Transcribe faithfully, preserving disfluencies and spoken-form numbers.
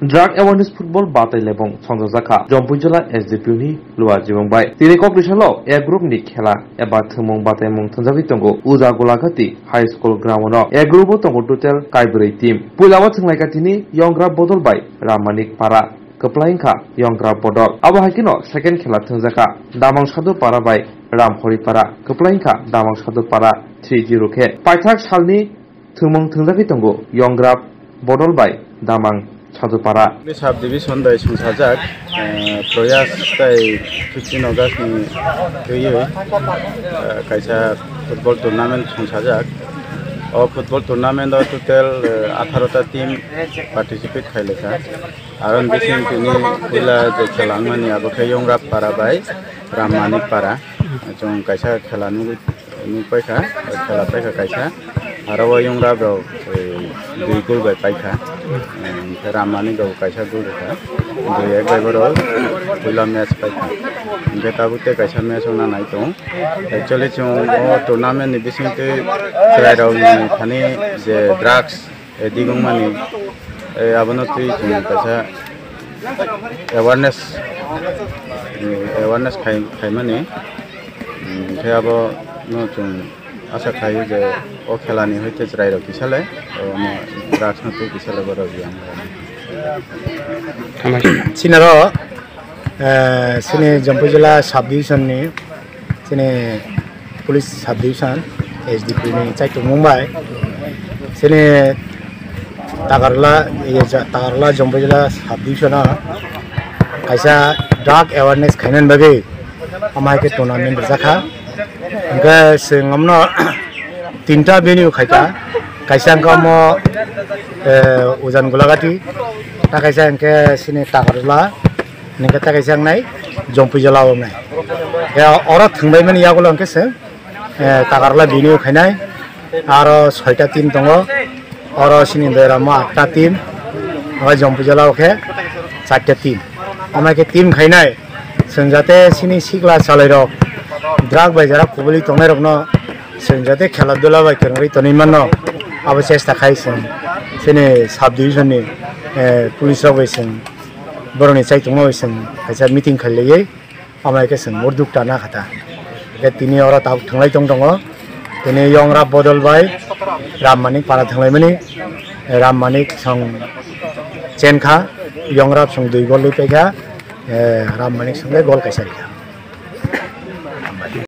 Drug awareness football batai lebong songjajakha Jampuijala S D P ni luajimung bai. Tini kok risalo A group ni khela eba thwngmung bataimung thwngjagwi tongo Uja Golaghati High School ground o. A group o tongo total kaibrwi team. Puila o thwnglaikha tini Yongra Bodol bai Rammanik Para, kwplai wngkha Yongra Bodol. Abo hai kheno second khela thwngjakha Damang Sadhu Para bai Ramhori Para, kwplai wngkha Damang Sadhu Para three zero khe. Paithak salni thwngmung thwngjagwi tongo Yongra Bodol bai Damang Sadhu Para. Bini sub division bai sungsajak, eh, Proyas tai fifteen August ni twiwi, eh, kaisa football tournament sungsajak. O football tournament o total, eh, atharo ta team participate khailekha. Aro bising tini puila je khela wngmani abo khe Yongra Para bai Rammanik Para. Chwng kaisa khela nugwi nukpaikha, khela paikha kaisa. Aro o Yongra rok, eh, dui goal bai paikha. Em, Rammanik rok kaisa goal rikha. Dui ek bai borok puila match paikha. Hingkhe tabuk tei kaisa match wngna nai tongo. Actually, chwng o tournament ni bisingtwi chwrairokni thani je drugs, eh, digongmani, eh, abono twi chwng kaisa awareness, eh, awareness khai-, khaimani. Hingkhe abono chwng asa khlaio je o khelani hoite chwrairok kisa le, omo drugs no twi kisa le borok yang. Sinaro, eh, sini Jampuijala sub division ni, sini police sub division, S D P ni chaitumung bai, sini Takarla, iya ja, Takarla Jampuijala sub division o kaisa drug awareness khainani bagwi omo hai khe tournament rijak kha. Hingkhe chwng omono tinta venue khaikha, kaisa wngkha omo, eh, Ujan Golaghati, ta kaisa hingkhe sini Takarla, hingkhe ta kaisa wngnai Jampuijala wngnai. Ya, oro thwngbaimani yagulo hingkhe chwng, eh, Takarla venue khainai, aro soita team tongo. Oro sini Doiramo atta team, abo Jampuijala o khe charta team. Omo khe team khainai, chwng jate sini sikla chalairok, drug bai jara kubuli tongnairokno chwng jate khela dula bai kwrwngwi tonwi mano, abo chesta khai chwng. Sini sub division ni, eh, police rok bai chwng borokni chaitungma bai chwng kaisa meeting khailaiwi. Omo hai khe chwng urduk ta na kha ta. Hingkhe tini oro tabuk thwnglai tong tongo. Tini Yongra Bodol bai Ram Manik Para thwnglaimani. Ram Manik song chen kha, Yongra song dui gol ri paikha. Eh, Ram Manik song le gol kaisa rikha.